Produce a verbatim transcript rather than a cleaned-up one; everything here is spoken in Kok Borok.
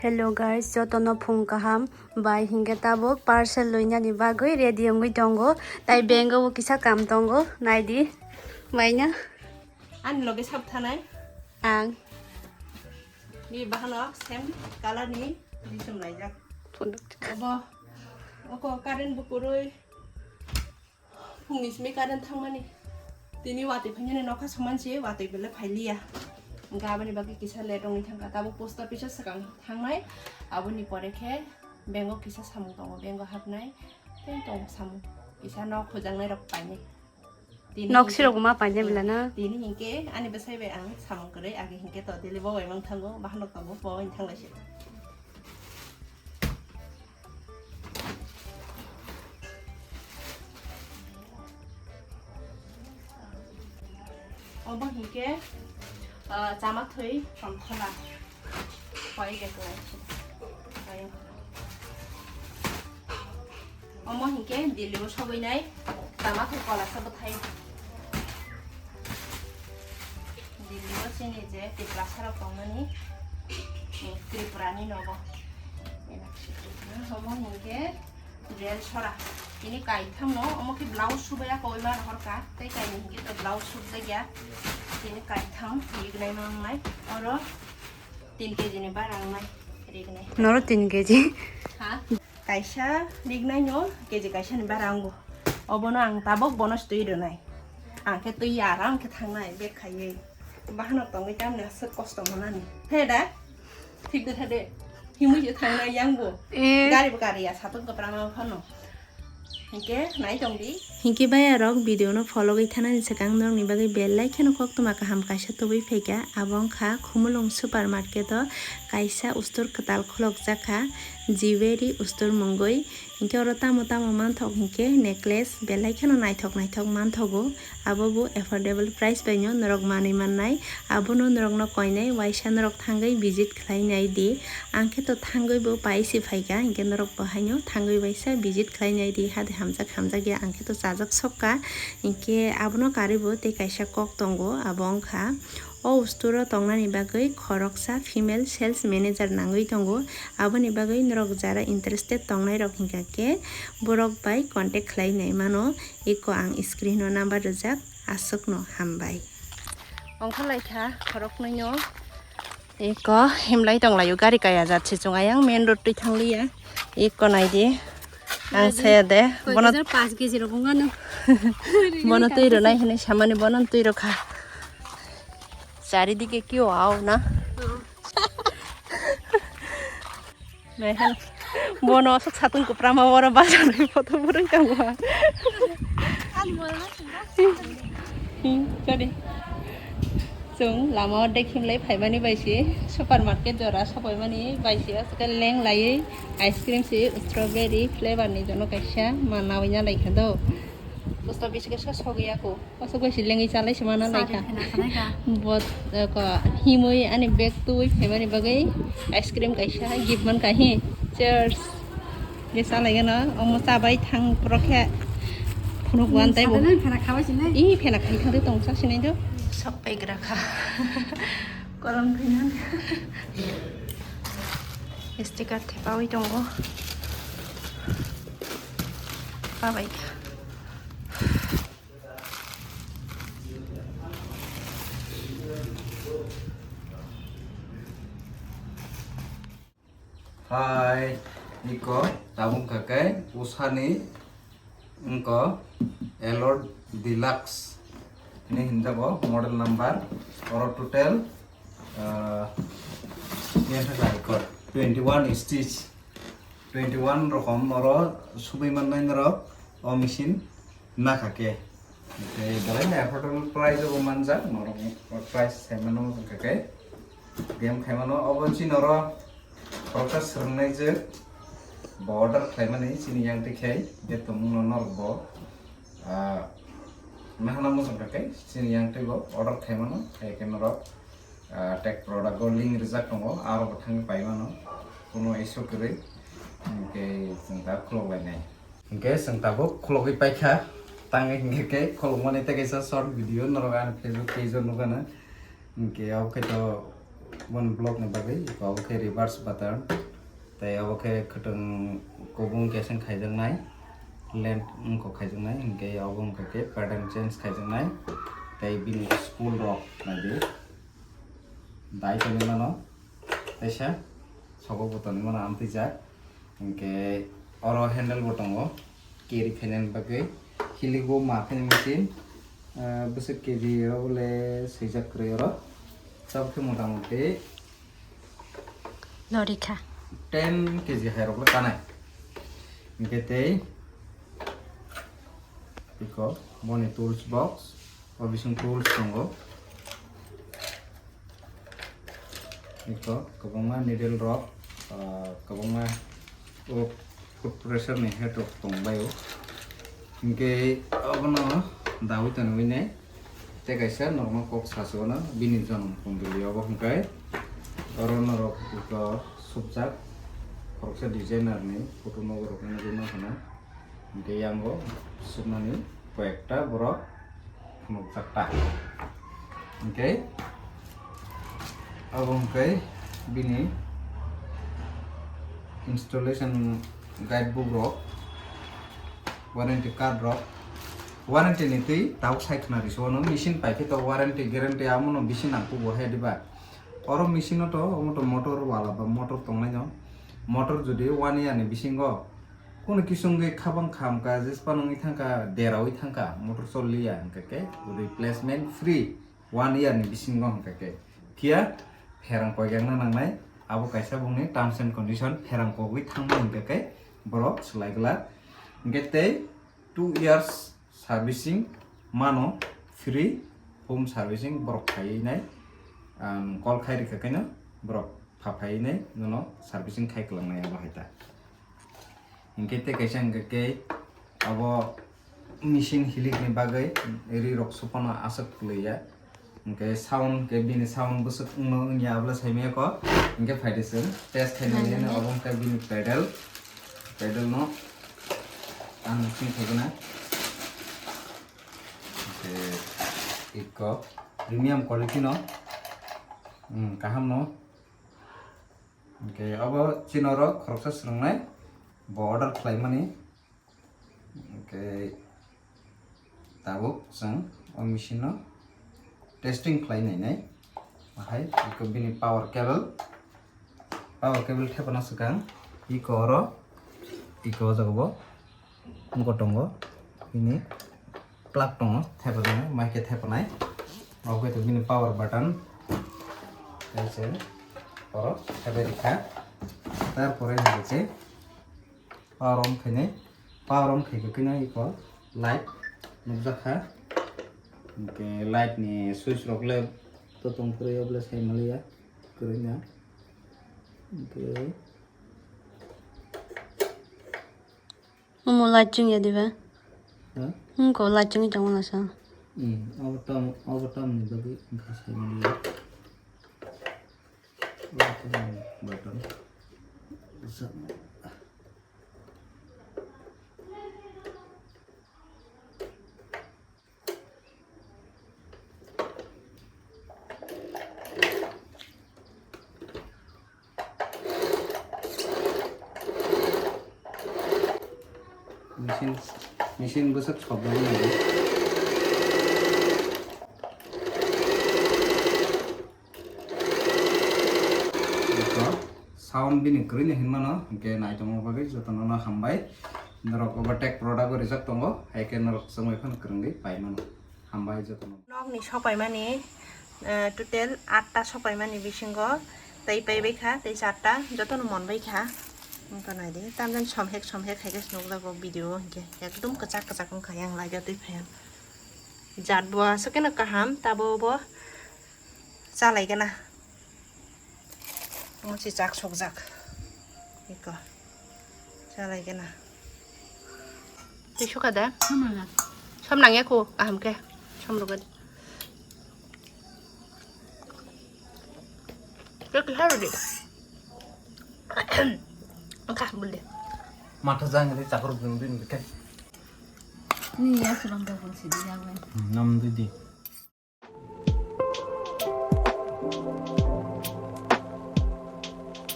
Hello guys, jotono phung kaham bai, hinkhe tabuk parcel loinani bagwi ready wngwi tongo. Tai bank o bo kisa kam tongo, naidi maina. Ani loge sab thanai. Ang. Ni bahano same color ni jisum laijak. Phunuk. Obo, oko current bo kwrwi. Phungni simi current thangmani. Tini watwi phainani nokha somansi watwi belai phailiya. Hwnkhe aboni bagwi kisa late wngwi thangkha. Tabuk post office o swkang thangnai. Aboni pore khe bank o kisa samung tongo, bank o hapnai. Tei tongo samung. Kisa nok hujaknai rok painai. Tini Nok hinkhe sirok ma painai eh, bila na? Tini hinkhe ani bwsai bai ang samung kwrwi age hinkhe to daily bo bai mang thango, bahano tongo, bo bai thanglaisio. Obo hinkhe, ah, chama thwi somthola. Koi ge koi. Koi. Omo hinkhe Delhi o sogwi nai. Chama thwi kola sa bwthai. Delhi o chini je Tiprasa rok tongmani, eh, Tripura ni nogo. Omo hinkhe Gel sora. Tini kaitham no, omo khe blouse subaya koi ma rohor ka. Tei kaini hinkhe to blouse subjak ya. Tini kaitham, rignai ma wngnai. Oro tin K G ni bara wngnai. Rignai. Noro tin K G? Ha? Kaisa rignai no K G kaisa ni bara wngo. Obono ang tabok bono twi rwnai. Ang khe twi ya, ang khe thangnai, bag khaiwi. Bahano tongwi tamni aswk kosto manani. He da? Thik de thade. Himui je thangna yang bo. Eh. Gari bo gari ya, satung kwpra ma phano. Hinkhe nai tong di. Hinkhe baya rok video no follow gwi thanani swkang norokni bagwi bell like kheno koktwma kaham kaisa tubui phaikha. Abo wngkha Khumulwng supermarket o kaisa ustur kwtal khulokjak kha, Jewelry ustur mungwi. Hinkhe oro tamo tamo manthok hinkhe necklace belai kheno naithok naithok manthogo. Abo bo affordable price bai no norok manwi mannai. Abono norokno koinai waisa norok thangwi visit khlai nai di. Ang khe to thangwi bo pai se phaikha, hinkhe norok bo haino thangwi waisa visit khlai nai di. Hade hamjak hamjak ya, ang khe to chajak sokha. Hinkhe abono karwi bo tei kaisa kok tongo, abo wngkha o store o tongnani bagwi khoroksa female sales manager nangwi tongo. Aboni bagwi norok jara interested tongnai rok hinkha khe borok bai contact khlai nai mano. Eko ang screen o number rijak, aswkno hambai. Ongkhorlaikha khoroknwino. Eko himlai tonglaio, gari kaya jat se chwng ayang main road twi thangliya. Eko naidi. Ang saya de. Bono paanch K G rok wngano. Bono twi rwnai hinwi samani bono twi rwkha. Charidike kio ao na. Naihan. Bono aswk satung kwprama oro bajarni photo bo rwng tongo. Hmm, sorry. Chwng lama o dek himlai phaimani bai se supermarket jora sokoimani bai se aswk leng laiwi ice cream se strawberry flavor ni jono kaisa ma nawi na laikha do. Post office kaisa sogwi ya kho. Aswk bai se lengwi chalai se mana laikha. Bot ko himwi ani bag twi phaimani bagwi ice cream kaisa gift mankha hi. Cheers. Ge salai gano omo chabai thang pro khe phunuk wan taibo. Phena khabai sinai. I phena khai thang tong sa sinai do. Sok pai gra kha. Koron phinan. Sticker thepawi tongo. Pabai kha. Hai, iko tabuk kha khe usani wngkha Allure Deluxe hinwi hinjago model number. Oro total, ah, twenty one stitch, twenty one rokom oro subui mannai norok o machine nakha khe. Tei belai affordable price o manjak, norok price saimano wngkha khe game khaimano obo chini oro khoroksa swrwngnaijak bo order khlaimani chini yang twi khai je tongmungno norok bo, ah, nahana muchungkha khe chini yang twi bo order khlaimano, hai khe norok, ah, tag product o link rijak tongo, aro bo thangwi paimano, kuno issue kwrwi, hinkhe chwng ta khulok lainai. Hinkhe chwng tabuk khulogwi paikha, tangwi hinkhe khe khulokmani tei kaisa short video norok ani Facebook page o nukgana. Hinkhe abo khe to Boni block ni bagwi abo khe reverse button, tei abo khe kwtwng kubung keseng khaijaknai, length wngkha khaijaknai, hinkhe abo wngkha khe pattern change khaijaknai, tei bini spool rok naidi dai tonwi mano, teisa sogo bo tonwi mano amtwijak. Hinkhe oro handle bo tongo, carry khainani bagwi. Hiligo ma khainani machine, ah, bwswk K G oro bole swijak kwrwi oro. Tabuk khe mota moti Norikha. Ten K G hai rok le kanai. Hinkhe tei iko boni tools box, o bising tools tongo. Iko kwbangma needle rok, ah, kwbangma o food pressure ni head rok tongbaio. Hinkhe obono dawi tonwi nai tei kaisa normal kok sasu ano bini jonom konduli obo hwnkhe oro norok iko subjak khoroksa designer ni photo nogo rok nugwi mankha na. Hinkhe yango subnani koyekta borok phunukjak ta. Hinkhe abo hinkhe bini installation guide book rok, warranty card rok, warranty ni twi tabuk sai khna riso ano machine paikhe to warranty guarantee amono bisi nangkukgo he diba. Oro machine o to omo to motor wala ba motor tongnaino, motor jodi one year ni bisingo Kunu kisungwi khabang khamkha, jespa nungwi thangkha, derawi thangkha, motor choliya hwnkha khe replacement free, one year ni bisingo hwnkha khe. Phiya pherang koijakna nangnai, abo kaisa bongni terms and condition, pherang kogwi thangma hwnkha khe borok swlai glak. Hwnkhe tei two years servicing mano, free home servicing borok khaiwi nai, ang call khai rikha khe no borok pha phaiwi nai nono servicing khai kwlangnai abo hai ta. Hinkhe tei kaisa hinkhe khe abo machine hilikni bagwi ri rok sopono aswk kwlwi ya. Hinkhe sound khe bini sound bwswk wngno wngya abole saimaya kok. Hinkhe phaidi chwng test khaina Nainani. Nini obo hinkhe bini pedal, pedal no ang sing khaigwna. Hinkhe iko premium quality no, hmm, kaham no. Hinkhe obo chini oro khoroksa swrwngnai bo order khlaimani. Hinkhe tabuk chwng o machine no testing khlai nainai. Ahai iko bini power cable, power cable thepana swkang iko oro, iko o jaga bo. Wngkha tongo, bini plug tongo, thepajaknai, mai khe thepanai. Obo khe bini power button. Tei se oro thepai rikha. Tarpore hinkhe se power on khainai, power on khaikhe khe iko light nukjakha. Hinkhe light ni switch rok le to tongphuru ya bole sai manliya, kwrwngya. Hinkhe Omo light chwngya diba? Ha? Wngkha light chwngwi tongmano sa. Hmm, abo tam, abo tamni bagwi wngkha saimanya. Abo tamni button. Machine, machine bwswk sobnani nango. Sound bini kwrwino hinmano, hinkhe naitongma bagwi jotono no hambai. Norok overtake product o rijak tongo, hai khe norok chwngwi phano kwrwngwi pai mano. Hambai jotono. Nokni sopaimani, eh, total atta sopaimani bisingo tei paibai kha, tei charta jotono monbai kha. Wngkha naidi, tamjani somhek somhek hai khe se nukjago video o hinkhe. Ekdum kwchak kwchak wngkha yang laibya twi phaiya. Jat bo aswk kheno kaham, tabo bo chalaigana. Omo se chak sokjak. Eko. Chalaigana. Tei suka da? Som nangya. Som nangya ko, kaham khe. Som rwgadi. Khe kisa rwdi. Wngkha, bwldi. Matha jang ri chakruk jang ri khe. Ni ya sulang da bun sidi ya bai. Nam didi.